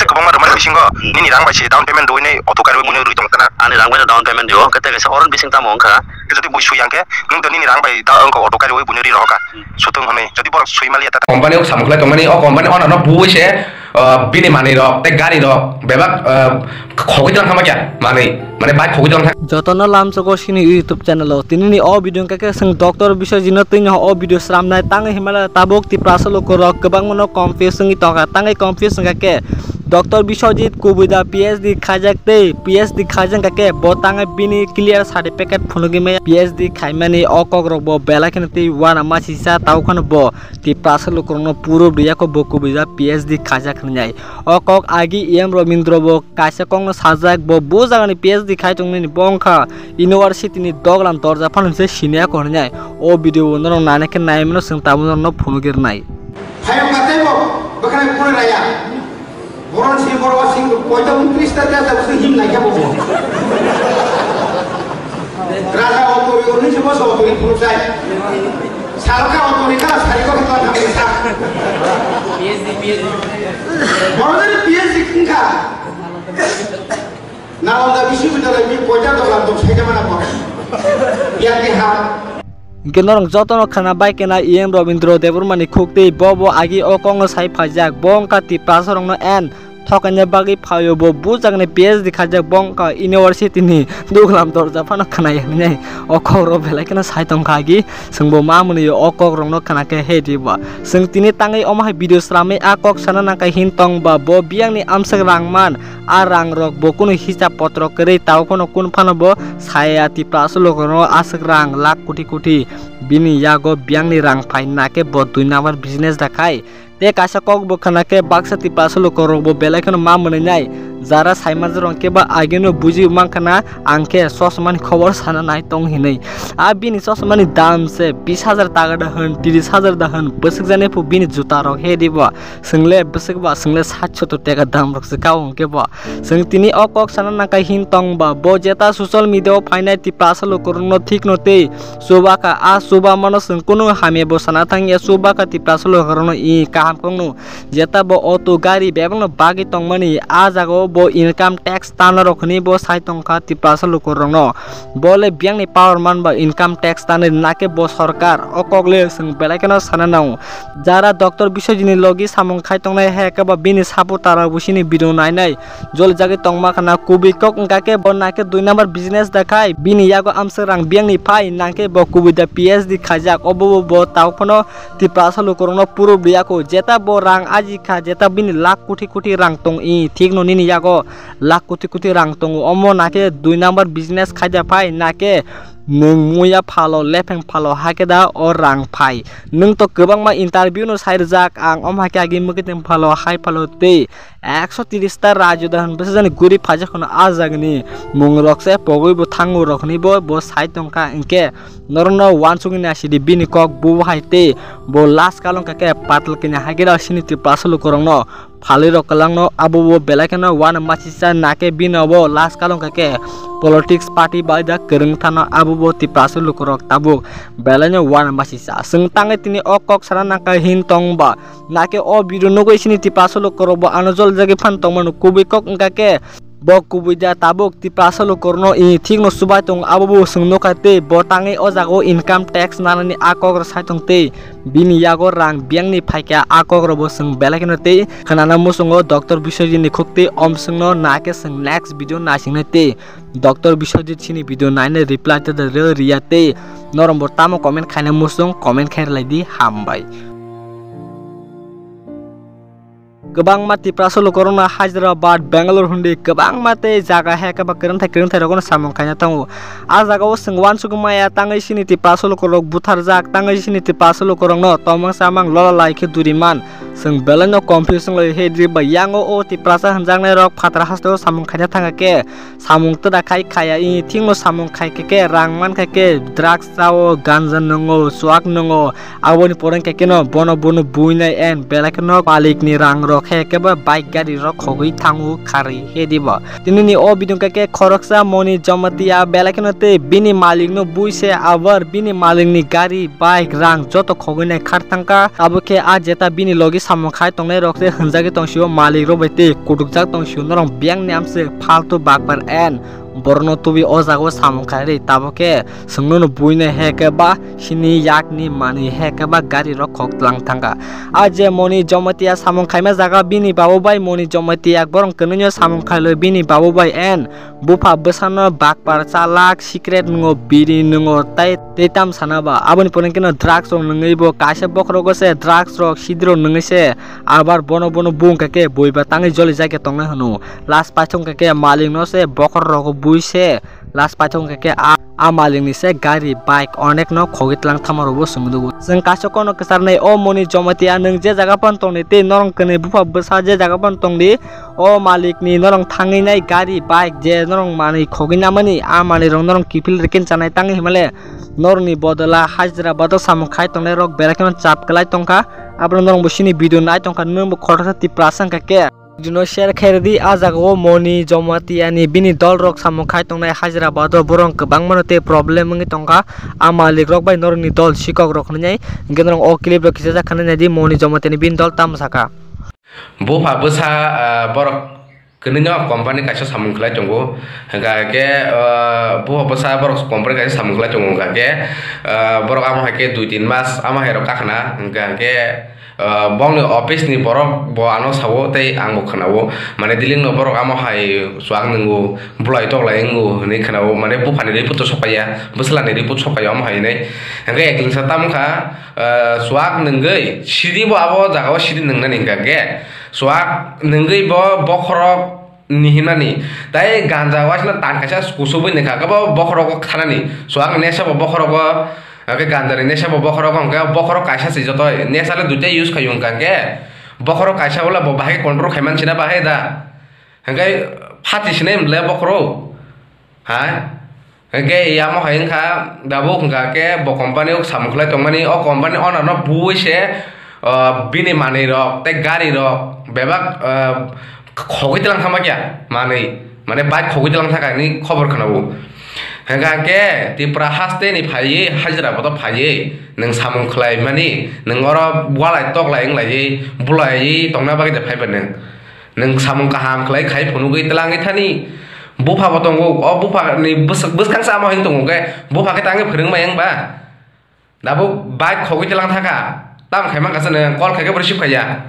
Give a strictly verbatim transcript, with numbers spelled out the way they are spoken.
Tei kwbangma rwmani bisingo nini rang bai se down payment rwinai auto kariwi buino rwi tong khna. Ani rang bai down payment rio, kete kaisa oron bising tamo wngkha. Jodi bui sui yang khe, nwng to nini rang bai da wngkha auto kariwi buino ri rohor kha. Sutwng hwnwi, jodi borok sui maliya ta. Company o samung khlai tongmani, o company owner no bui se, ah, bini manwi rok tei gari rok bebak, ah, khogwi tong thangma kya manwi, mane bike khogwi tong thang. Jotono lamsogo sini YouTube channel o. Tinini o video hwnkha khe chwng Doctor Biswajit no twino o video sramnai, tangwi himala tabuk Tiprasa lukurok kwbangmano confuse wngwi tongkha. Tangwi confuse wngkha khe Doctor Biswajit kubui da P H D khaijak tei P H D khaijak wngkha khe bo tangwi bini clear certificate phunugwi maya. P H D khaimani o kokrok bo belai kheno tei uana machisa, tau kheno bo Tiprasa lukurokno proof riyakho bo kubui da P H D khaijak hwnwi. O kok agi E M Robindro bo kaisa kokno sajak, bo bo jagani P H D khai tongnini bo wngkha university ni doglam dorja phano se siniya ko hwnwi. O video bo norok naina khe naimano chwng tabuk norokno phunugwi rwnai. Phayung ka tei bo bwkhwnai phunui raya. Boron sini borok sing koito ungtris ta ta ta him nai khe bo. Raja o to yo ni se bo so to phunuk sai. Salka o to ni kala sari ko to thang sa. P H D, P H D. Boron ni P H D kingkha. Nalanda Biswabidyalayni koita doglam tong saida mana bo. Biyangni ha. Hingke norok jotono khana bai kena E M Robindro Debbarmani khuk tei bo bo agi o kokno sai phaijak. Bo wngkha Tiprasa rokno en thokaina bagwi phaio bo bujak ni P H D khaijak. Bo wngkha university ni duglam dorja phano khwnai hwnwi o kok rok belai kheno sai tongkha agi. Chwngbo ma mwnwi o kok rokno khana khe he di ba. Chwng tini tangwi omo hai video sramwi a kok sana nangkha hin tong ba bo biyang ni amswk rang man. A rang rok bo kunu hisab potro kwrwi tao phano kun phano bo saya Tiprasa lukurokno aswk rang lakh koti koti bini yago biyangni rang phai nakhe bo dui number business da khai. Tei kaisa kok bo khana khe baksa Tiprasa lukurok bo belai kheno ma mwnwi nai. Jara sai manjak rok khe ba agino buji mankha na ang khe chosmani khobor sana nai tong hinwi. A bini chosmani dam se bis hajar taka da hwn, tris hajar da hwn, bwswk jani phu bini juta rok he di bo. Chwng le bwswk ba, chwng le sat sotor teka dam rok se kao hwnkhe bo. Chwng tini o kok sana nangkha hin tong ba. Bo jeta social media o phainai Tiprasa lukurokno thik no tei chuba kha. A chuba mano chwng kunu hamya bo sana thang ya, chuba kha Tiprasa lukurokno i kaham kok no. Jeta bo auto gari bebak no bagwi tongmani a jaga o bo income tax tana rok hwnwi bo sai tongkha Tiprasa lukurokno. Bo le biyang ni power man ba income tax tana nakhe bo sorkar. O kok le chwng belai kheno sana nango. Jara Doctor Biswajit ni logi samung khai tongnai hai khe ba bini supporter rok bo sini video nainai jolijagwi tongma khana kubui kok wngkha khe bo nakhe dui number business da khai bini yago amswk rang biyang ni phai nangkhe bo kubui da P H D khaijak obo bo tao phano Tiprasa lukurokno proof riyakho jeta bo rang aji kha jeta bini lakh koti koti rang tong i thik no nini yago lakh koti koti rang tongo omo nakhe dui number business khaida phai nakhe Nwng muya phalo, lepheng phalo, hakhe da o rang phai. Nwng to kwbangma interview no sai rwjak, ang omo hakhe agi mwkhuitwng phalo, hai phalo tei ekso tris ta rajyo da hwn bwsajani guri phaijak hwno a jagani mung rok se pogwi bo thango rok hwnwi bo, bo sai tongkha, hinkhe norokno uansugwi naisidi bini kok bo hai tei bo last kalong kha khe patal kini hakhe da sini Tiprasa lukurokno. Phalwi rok kwlangno abo bo belai kheno uanama sisa nakhe bino bo last kalong kha khe politics party bai da kwrwng thano abo bo Tiprasa lukurok tabuk belai no uanama sisa. Chwng tangwi tini o kok sana nangkha hin tong ba nakhe o video nugwi sini Tiprasa lukurok bo ano jolijagwi phan tongmano kubui kok wngkha khe Bo kubui da tabuk Tiprasa lukurokno i thikno chubai tongo, abo bo chwng nukha tei bo tangwi o jagao income tax nanani a kokrok sai tong tei bini yago rang biyangni phaikha a kokrokbo chwng belai kheno tei khwnana muchungo Doctor Biswajit ni khuk tei omswngno nakhe chwng next video naisingnai tei Doctor Biswajit sini video nainai reply tei da rw riya tei norokbo tamo comment khaina muchung comment khai rwlaidi hambai. Kwbangma Tiprasa lukurokno Hyderabad, Bangalore hwnwi kwbangma tei jaga hai khe ba kwrwngthai kwrwngthai rokno samung khaina tongo. A jagao chwng uansukgwi maya tangwi sini Tiprasa lukurok butharjak, tangwi sini Tiprasa lukurokno tomang chamang lola lai khe duri man. Chwng belai no confuse wng lai he diri ba yango o Tiprasa hwnjaknai rok phataro hasteo samung khaina thangkha khe Samung twda khai khaya, i thikno samung khai khe, khe rang man khai khe, drugs chao, ganja nwngo, chuak nwngo, aboni pore khe kheno bono bono buinai en belai kheno malikni rang rok Khe kebo bike gari rok khogwi thango kharwi he dibo. Tinini o video khe khoroksa Moni Jamatia belai kheno tei bini malik no bui se abar bini malik ni gari bike rang joto khogwi nai khar thangkha. Abo khe a jeta bini logi samung khai tongnai rok se hwnjagwi tong sio malik rok bai tei kutukjak tong sio norok biyang ni amse faltu bakbar en. Borokno tubui o jaga o samung khairwi tabuk khe swngnono buino he khe ba sini yakni manwi he khe ba gari rok khok tlang thangkha. A je Moni Jamatia samung khaima jaga bini babu bai Moni Jamatia borok kwnwino samung khailwi bini babu bai en bupha bwsano bakpar chalak secret nwngo biri nwngo tai tei tam sana ba aboni pore keno drugs rok nungwi bo kaisa bokhorogo se drugs rok sidro nungwi se abar bono bono bung khe khe bui ba tangwi joli jai khe tongnai hwno. Last paithung khe khe malik no se bokhor rogo bui se last paithung khe khe a, a malik ni se gari bike onek no khogwi tlang thama rogo swngwi dugo. Chwng kaisa kono kwcharnai o Moni Jamatia nwng je jaga pan tongni tei norong kwnwi bupha bwsa je jaga pan tongdi o malik ni norong thangwi nai gari bike je norong manwi khogwi namani a manwi rok norong kiphil rikhin chanai tangwi himale norok ni bodola hajra bado samung khai tongnai rok belai kheno chap kwlai tongkha. Abono norok bo sini video nai tongkha nwng bo khoroksa Tiprasa wngkha khe. Video no share khairidi, a jaga o Moni Jamatia ni bini dol rok samung khai tongnai hajra bado borok kwbangma no tei problem wngwi tongkha. A malik rok bai norok ni dol sikok rok hinwi nai hinkhe norok o clip rok kisa jak khanai naidi Moni Jamatia ni bini dol tamo saka. Bupha bwsa, ah, borok kwnwino company kaisa samung khlai tongo, hwnkha khe, ah, bupha bwsa borok company kaisa samung khlai tongo, hwnkha khe, ah, borok amo hai khe dui tin mas amo hai rok kakhna, hwnkha khe, ah, bongni office ni borok bo ano sao tei ang bo khwnao, mane dealing no borok amo hai chuak nwngo, bulai toklai wngo hinwi khwnao, mane buphani report to sokpaiya, bwswlani report sokpaiya amo hai hinwi, hwnkhe ekling sa tamo kha, ah, chuak nwngwi sidi bo abo jaga o sidi nwngnani hwnkha khe, chuak nwngwi bo bokhorok ni himnani, tai ganja waisano tan kaisa kusubui nokha, kebo bokhorogo thanani, chuak nesa bo bokhorogo, ake ganjani nesa bo bokhorogo, hwnkhe bokhorok kaisa se joto nesa le duita use khaio hwnkha khe, bokhorok kaisa wala bo bahai control khaimani sina bahai da, hwnkhe phati sinai le bokhorok, ha? Hwnkhe yamo hai wngkha, tabuk hwnkha khe bo company o samung khlai tongmani, o company owner no bui se, o, bini manwi rok tei gari rok bebak, o, khogwi tlang thangma kya manwi, mane bike khogwi tlang thangkha hinwi khobor khwnao. Hwnkha khe Tipra haste ni phaiwi hajra bodo phaiwi nwng samung khlai mani, nwng oro walai toklai wnglaiwi bulaiwi tongna bagwi de phaiba nwng. Nwng samung kaham khlai khai phunugwi twlangwi thani. Bupha bo tongo, o bupha ni bwswk-, bwskang sa amo hin tongo khe, bupha khe tangwi phwrwngmai wng ba? Tabuk bike khogwi twlang thaka, tam khai mankha se nwng, call khai khe bo receive khaiya.